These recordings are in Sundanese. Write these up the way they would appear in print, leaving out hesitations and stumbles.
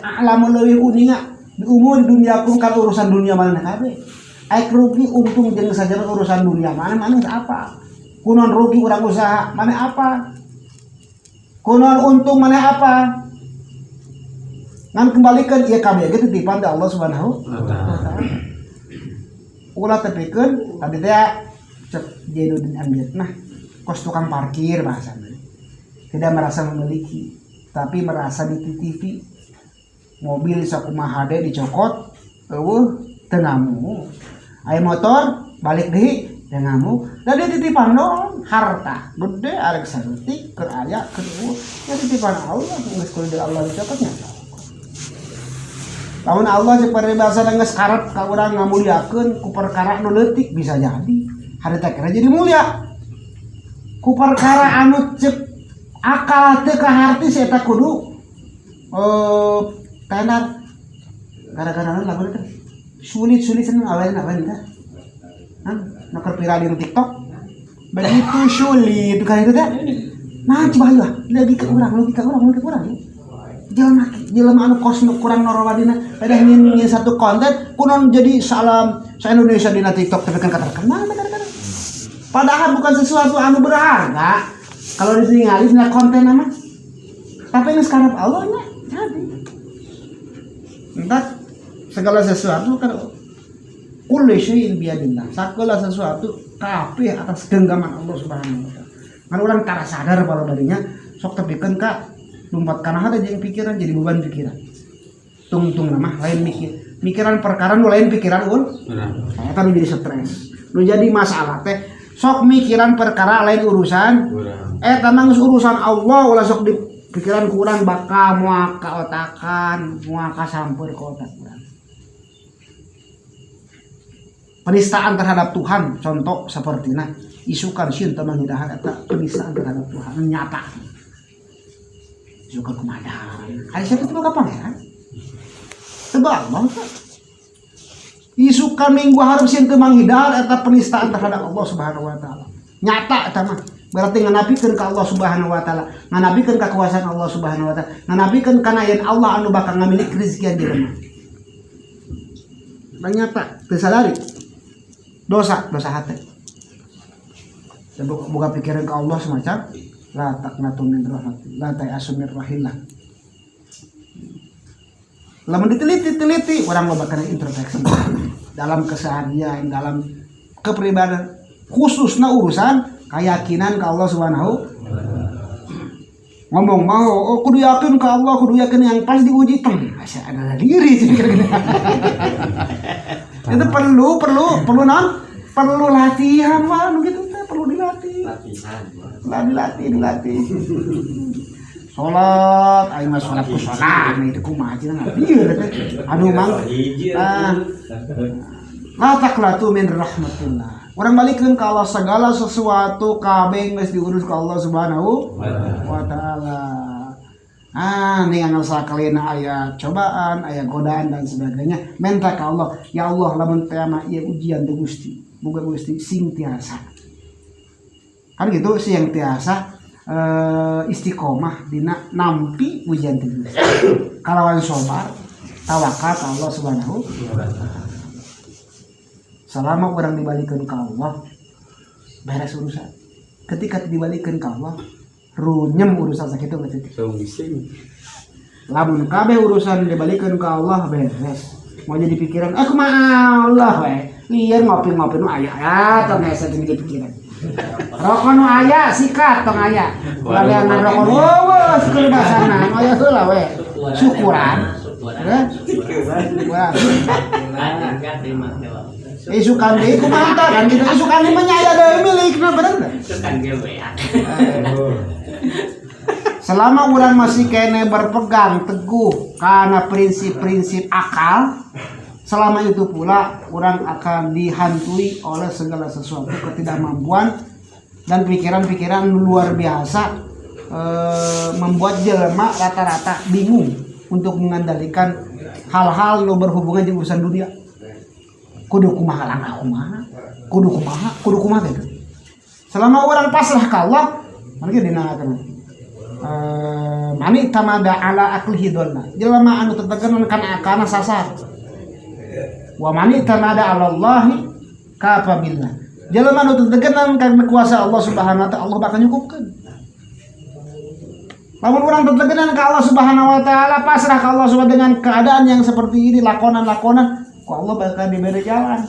a'lamu leuwih uninga bi umuri dunyakum kana urusan dunia manehna kabeh. Aik rugi untung jeung sajaba urusan dunia maneh maneh apa? Kunaon rugi urang usaha maneh apa? Kunaon untung maneh apa? Ngan kembalikan ieu kabeh ge titipan ti Allah Subhanahu wa taala. Ulah tepikeun tadi teh cek Jainuddin Amir. Nah, kos tukang parkir bahasana. Tidak merasa memiliki, tapi merasa dititipi. Mobil sakumaha de dicokot, eueuh teu ngamuk. Aya motor balik deui teu ngamuk. Da dia titipan doang, harta gede arek saeutik keur aya keur eueuh. Ya titipan Allah, geus kudu Allah dicokotnya. Lamun Allah cek paribasa geus karep ka urang ngamuliakeun ku perkara nu leutik bisa jadi. Harita kira jadi mulia. Ku perkara anu cek akal teu kaharti si eta kudu tenar gara-gara naon lagu teh sulit-sulit seneng aweun aweun teh. Hah? Nu keur viral di TikTok. Begitu sulit kan itu teh. Nah, coba ayo logika urang, logika urang, logika urang ya. Jelema jelema anu kos nu kurang norowadina pada ingin ingin satu konten kunon jadi salam sa Indonesia dina TikTok tapi kan terkenal gara-gara. Padahal bukan sesuatu anu berharga kalau ditinggali dina konten nama. Tapi ini sekarang Allah nya jadi. Entah segala sesuatu kan kullu syai'in biyadillah. Segala sesuatu kabeh atas genggaman Allah Subhanahu wa taala. Kan urang tara sadar kalau darinya sok tepikeun ka lumpat kana hate jeung pikiran jadi beban pikiran. Tungtung mah lain mikir. Mikiran perkara nu lain pikiran ul. Eta nu jadi stres. Nu jadi masalah teh sok mikiran perkara lain urusan. Eta mah geus urusan Allah ulah sok di pikiran ku urang bakal moal kaotakan, moal kasamper ka otak urang. Penistaan terhadap Tuhan contoh seperti nah isukan sieun teu mangidahar eta penistaan terhadap Tuhan nyata. Isukan kumaha? Ari siapa teu boga pangeran? Teu Allah teh. Isukan minggu hareup sieun teu manghidar eta penistaan terhadap Allah Subhanahu wa taala. Nyata eta mah. Berarti nganapikeun ka Allah Subhanahu wa taala, nganapikeun ka kekuasaan Allah Subhanahu wa taala, nganapikeun kana yen Allah anu bakal ngamilik rezekian jelema. Nyata, teu sadari. Dosa, dosa hati. Dan buka pikiran ke Allah semacam la taqnatu min rahmatillah, la ta'asu min rahillah. Lamun diteliti-teliti orang loba kana introspeksi dalam keseharian, dalam kepribadian, khususnya urusan keyakinan ke Allah Subhanahu. Ngomong mau oh, kudu yakin ke Allah, kudu yakin yang pas diuji teng asa ada diri sih kira-kira. Itu perlu perlu perlu non perlu latihan mah nu gitu teh perlu dilatih. Latihan. Lah dilatih dilatih. Salat aing mah salat ku salat itu kumaha cenah lieur teh. Aduh mang. Ah. La taqnatu min rahmatillah. Urang balikeun ka Allah segala sesuatu kabeh geus diurus ka Allah Subhanahu wa taala. Ah, nih anu sakalina aya cobaan, aya godaan dan sebagainya. Minta ka Allah, ya Allah lamun teh mah ieu ujian teh Gusti. Muga Gusti sing tiasa. Kan gitu sih yang tiasa istiqomah dina nampi ujian teh Gusti. Kalawan sobar, tawakal ka Allah Subhanahu wa taala. Selama orang dibalikan ke Allah, beres urusan. Ketika dibalikan ke Allah, runyem urusan sakitu nggak titik. Sungsing. Lamun kabeh urusan dibalikan ke Allah beres. Mau jadi pikiran, eh kumaha Allah we. Lieur ngopi-ngopi nu aya ya tong hese jeung jadi pikiran. Rokok nu aya sikat tong aya. Ulah neangan rokok nu eueuh kebebasanan aya heula we. Syukuran. Eh? Syukuran. Isukan deui kumaha tah kan gitu isukan deui mah nya aya deui milikna bener teh. Isukan ge we. Selama orang masih kene berpegang teguh karena prinsip-prinsip akal, selama itu pula orang akan dihantui oleh segala sesuatu ketidakmampuan dan pikiran-pikiran luar biasa, membuat jelema rata-rata bingung untuk mengendalikan hal-hal nu berhubungan dengan urusan dunia. Kudu kumaha langkah kumaha, kudu kumaha, kudu kumaha gitu. Selama orang pasrah ke Allah, mungkin dina. Man i'tamada ala aqlihi dhalla, jelema anu tetegenan kana akalna sasar. Wa man i'tamada ala Allahi kafa billah, jelema anu tetegenan kana kuasa Allah Subhanahu wa taala, Allah bakal nyukupkeun. Lamun urang tetegenan ka Allah Subhanahu wa taala, pasrah ka Allah Subhanahu dengan keadaan yang seperti ini, lakonan-lakonan, ku Allah bakal diberi jalan.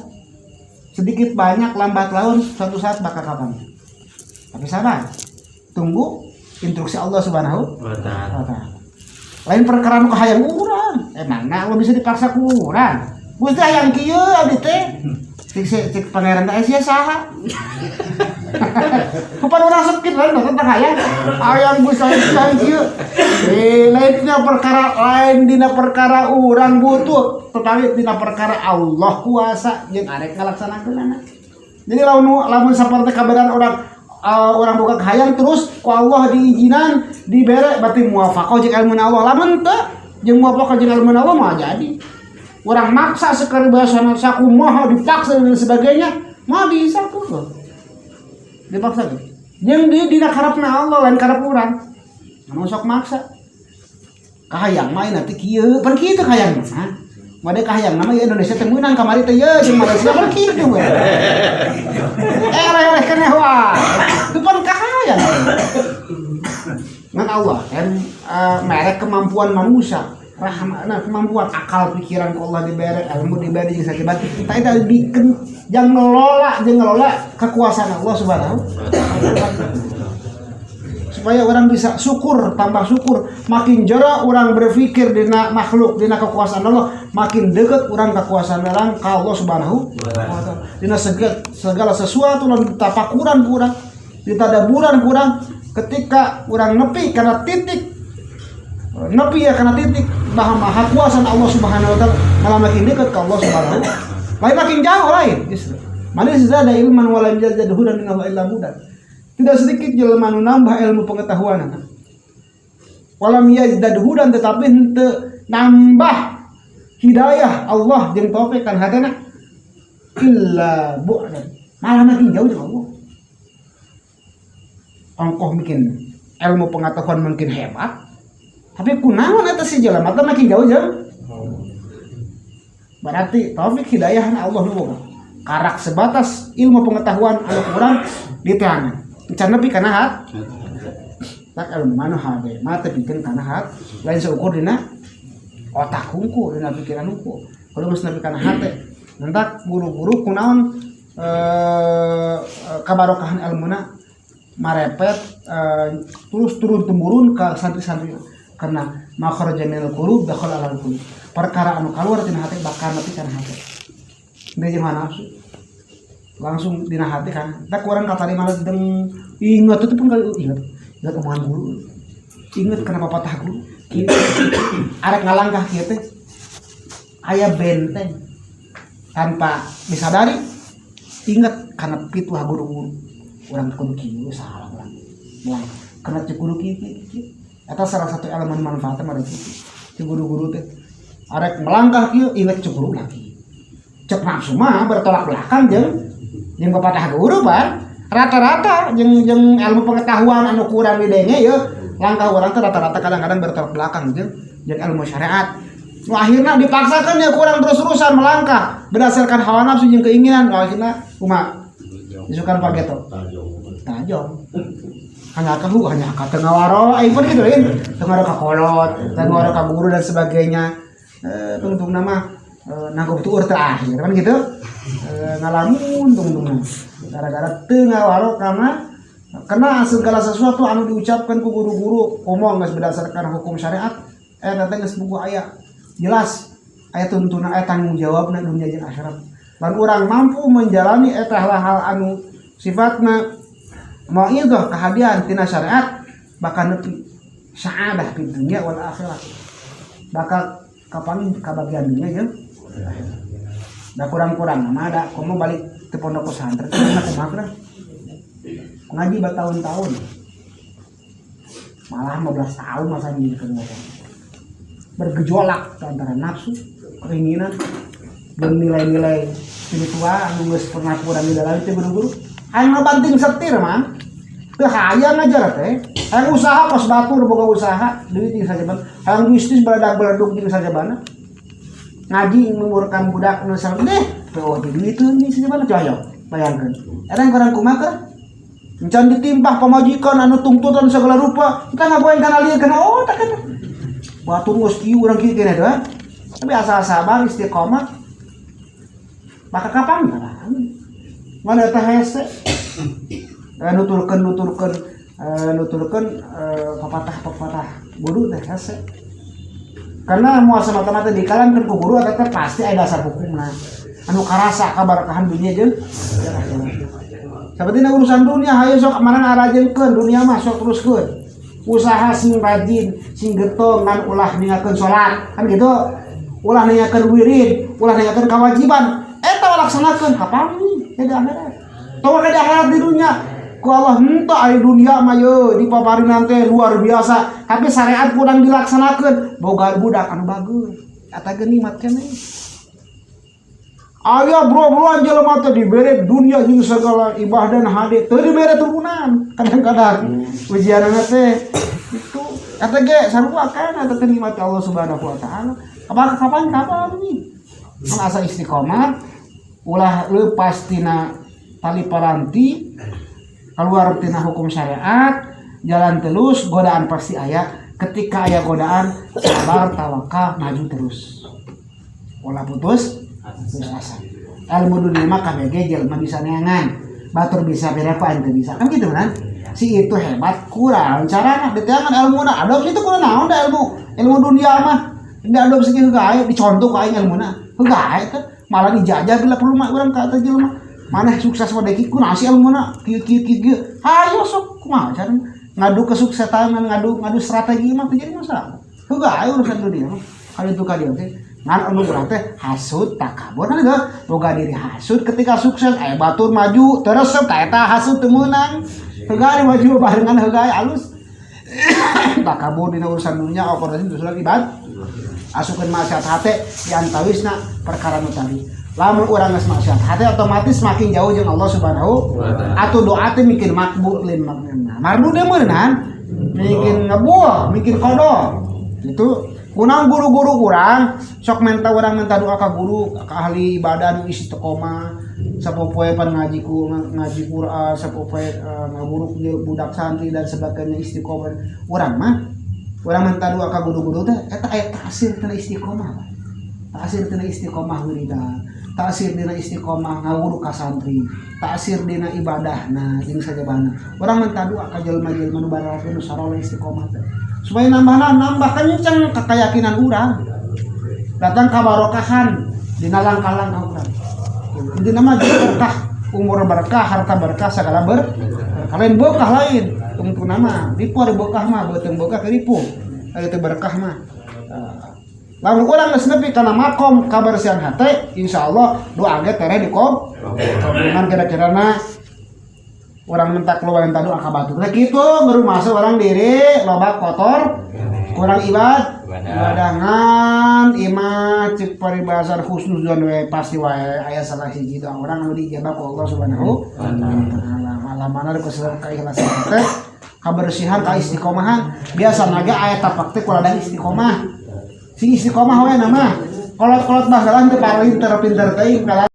Sedikit banyak, lambat laun, suatu saat bakal kapan. Tapi sabar. Tunggu instruksi Allah Subhanahu wa ta'ala. Wa taala. Lain perkara nu kahayang urang. Emangna Allah bisa dipaksa ku urang? Gusti, hayang kieu abdi teh. Cek cek pangeran teh, sia saha? Kapan urang sakit lain tentang hayang. Hayang Gusti, hayang kieu. Eh, lain dina perkara, lain dina perkara urang butuh, tetapi dina perkara Allah kuasa jeung arek ngalaksanakeunana. Jadi lamun lamun saperti kabaran urang, urang boga kahayang terus ku Allah diizinan, dibere, berarti muwafaqah jeung ilmu Allah. Lamun teu jeung muwafaqah jeung ilmu Allah mah, jadi urang maksa sekali bahasa sakumaha dipaksa dan sebagainya mah bisa tuh dipaksa gitu. Jeung di dina karepna Allah, lain karep urang anu sok maksa kahayang mah nanti kieu pan kieu kahayang mah. Made kahayang nama ya Indonesia teh meunang kamari teh ye jeung Malaysia pan kitu we. Eh, eleh keneh wae. Itu pan kahayang. Ngan Allah kan merek kemampuan manusia, rahmat, nah, kemampuan akal pikiran ku Allah dibere, ilmu dibere jeung sakibat. Tah, eta bikin yang ngelola jeung ngelola kekuasaan Allah Subhanahu wa taala supaya orang bisa syukur, tambah syukur. Makin jero orang berpikir dina makhluk, dina kekuasaan Allah, makin deket orang kekuasaan orang ke Allah Subhanahu wa taala. Dina segala sesuatu lan tafakuran kurang, ditadaburan kurang, ketika orang nepi karena titik nepi ya karena titik bahwa maha kuasa Allah Subhanahu wa taala, malah makin dekat ke Allah Subhanahu lain, makin jauh lain justru. Man izdada ilman wa lam yazdad hudan min Allah illa bu'dan. Tidak sedikit jelema nu nambah ilmu pengetahuan walam yazdad hudan, tetapi henteu nambah hidayah Allah jeung taufik kan hatena, illa bu'dan, malah makin jauh jeung Allah. Ongkoh bikin ilmu pengetahuan mungkin hebat, tapi kunaon eta si jelema teh makin jauh jeung, berarti taufik hidayah Allah nu boga karak sebatas ilmu pengetahuan anu kurang diteangan can nepi kana hat tak ilmu manu hade mah tepikeun kana hat, lain seukur dina otak hungkul, dina pikiran hungkul, kalau geus nepi kana hate. Mentak guru-guru kunaon kabarokahan ilmuna marepet, terus turun temurun ke santri-santri, karena ma kharaja minal qulub dakhala alal qulub. Perkara anu keluar tina hati bakal nepi kana hati. Dia jeung nafsu langsung dina hati kan tak kurang katarima deng ingat itu pun kali ingat, ingat omongan guru, ingat kenapa patah guru kieu arek ngalangkah kieu teh aya benteng, tanpa disadari ingat karena pituah guru-guru urang, kudu kieu, salah urang melangkah karena cek guru kieu kieu kieu. Eta salah satu elemen manfaatnya mah kitu cek guru-guru teh. Arek melangkah kieu, ingat cek guru lagi. Cek nafsu mah bertolak belakang jeung jeung pepatah guru ban rata-rata jeung jeung ilmu pengetahuan anu kurang didenge ya. Langkah orang teh rata-rata kadang-kadang bertolak belakang jeung jeung ilmu syariat. Nu akhirnya dipaksakan ya kurang terus-terusan melangkah berdasarkan hawa nafsu jeung keinginan. Nu akhirnya kumaha? Isukan pageto tajong hanya kehu, hanya kata ngawaro aing pun gitu lain teu ngawaro ka kolot, teu ngawaro ka guru dan sebagainya. Eh, tungtung nama nanggup tuur terakhir kan gitu, ngalamun tungtung gara-gara teu ngawaro karena segala sesuatu anu diucapkan ku guru-guru komo geus berdasarkan hukum syariat, teh geus buku aya jelas, aya tuntunan, aya tanggung jawabna dunia jeung akhirat. Lan urang mampu menjalani eta hal-hal anu sifatna mauidhah kehadian tina syariat, bakal nepi saadah di dunia wal akhirat, bakal kapan kabagian dunia jeung da kurang-kurang mah ada komo balik ke pondok pesantren kumaha kumaha ngaji bertahun-tahun, malah 15 tahun masa ini bergejolak antara nafsu, keinginan, dan nilai-nilai spiritual anu geus pernah kurang di dalam itu guru-guru. Hayang banting setir mah. Teu hayang ngajar teh. Hayang usaha kos batur boga usaha, duit jeung sajabana. Hayang bisnis beledag-beledug jeung sajabana. Ngaji memurkan budak nu sareng deh, teu duiteun jeung sajabana coba ayo bayangkeun. Eta yang kurang kumaha keur? Encan ditimpah pamajikan anu tungtutan segala rupa, kita ngagoeng kana lieu kana otak eta. Batur geus kieu urang kieu keneh teh. Tapi asal sabar istiqomah maka kapan mana eta hese. Nuturkeun pepatah-pepatah guru teh hese. Karena moal semata-mata dikalamkeun ku guru eta teh pasti aya dasar hukumna. Anu karasa kabarkahan dunia jeung sapertina urusan dunia hayu sok mana arajengkeun dunia mah sok teruskeun. Usaha sing rajin, sing getong ngan ulah ninggalkeun salat. Kan gitu. Ulah ninggalkeun wirid, ulah ninggalkeun kewajiban. Eta laksanakeun kapan nih di akhirat. Tong di akhirat di dunia. Ku Allah henteu ari dunia mah ye dipaparinan teh luar biasa, tapi syariat kurang dilaksanakeun. Boga budak anu bagus. Eta ge nikmat keneh. Aya bro-broan jelema teh dibere dunia jeung segala ibadah dan hade, teu dibere turunan. Kadang-kadang ujianna teh itu eta ge sarua kan eta teh nikmat Allah Subhanahu wa taala. Kapan kapan kapan nih? Kan asa istiqomah ulah lepas tina tali paranti keluar tina hukum syariat jalan terus godaan pasti aya. Ketika aya godaan sabar, tawakal, maju terus, ulah putus putus asa. Ilmu dunia mah KBG jelema bisa neangan, batur bisa beda kok aing teu bisa kan gitu kan. Si itu hebat kurang carana diteangan ilmuna adopsi itu kurang naon da ilmu ilmu dunia mah diadopsi ge gae dicontoh ku aing ilmuna gae teh malah dijajah bila perlu mah urang ka eta jelema maneh sukses mah deki kunaon sih ilmuna kieu kieu kieu kieu. Hayo sok kumaha cara ngadu kesuksesan, ngadu ngadu strategi mah teu jadi masalah. Gae urusan dunia mah kalau itu ka dieu teh ngan anu urang teh hasud takabur kan itu boga diri hasud ketika sukses aya batur maju terus ka eta hasud teu meunang heug maju barengan heug alus takabur dina urusan dunia operasi itu sudah ibad asupkeun maksiat hate di antawisna perkara nu tadi. Lamun urang geus maksiat hate otomatis makin jauh jeung Allah Subhanahu atau doa teh mikir makbul lin makna mardu teh meureunan mikir ngebul mikir kodo itu kunang guru-guru urang sok minta urang minta doa ka guru ka ahli ibadah nu istiqomah sapopoe pan ngaji ku ngaji Quran sapopoe ngaguru budak santri dan sebagainya istiqomah. Urang mah urang minta doa ka guru-guru teh eta aya tasir tina istiqomah, Pak. Tasir tina istiqomah wiridan, tasir dina istiqomah ngaguru ka santri, tasir dina ibadahna jeung sajabana. Urang minta doa ka jelema-jelema nu baralakeun nu saroleh istiqomah teh supaya nambah nambah kenceng keyakinan urang datang kabarokahan dina langkah-langkah urang. Intina mah jadi berkah, umur berkah, harta berkah, segala berkah lain berkah lain tungtu nama ripu ari berkah mah beuteung berkah ke ripu ari teu berkah mah. Lamun urang geus nepi kana makom kabersihan hate, insyaallah doa ge tereh dikob kabulkan. Kira-kirana urang minta keluar minta doa ka batur teh kitu ngerumasa urang diri loba kotor kurang ibadah ngan imah cek paribahasan husnuzon we pasti wae aya salah hiji doa urang anu diijabah ku Allah Subhanahu wa taala. Malamana ku keikhlasan teh kabersihan ka istiqomahan biasa naga aya tapak teh kuladang istiqomah sing istiqomah we nama kolot-kolot mah teu paling pinter teuing.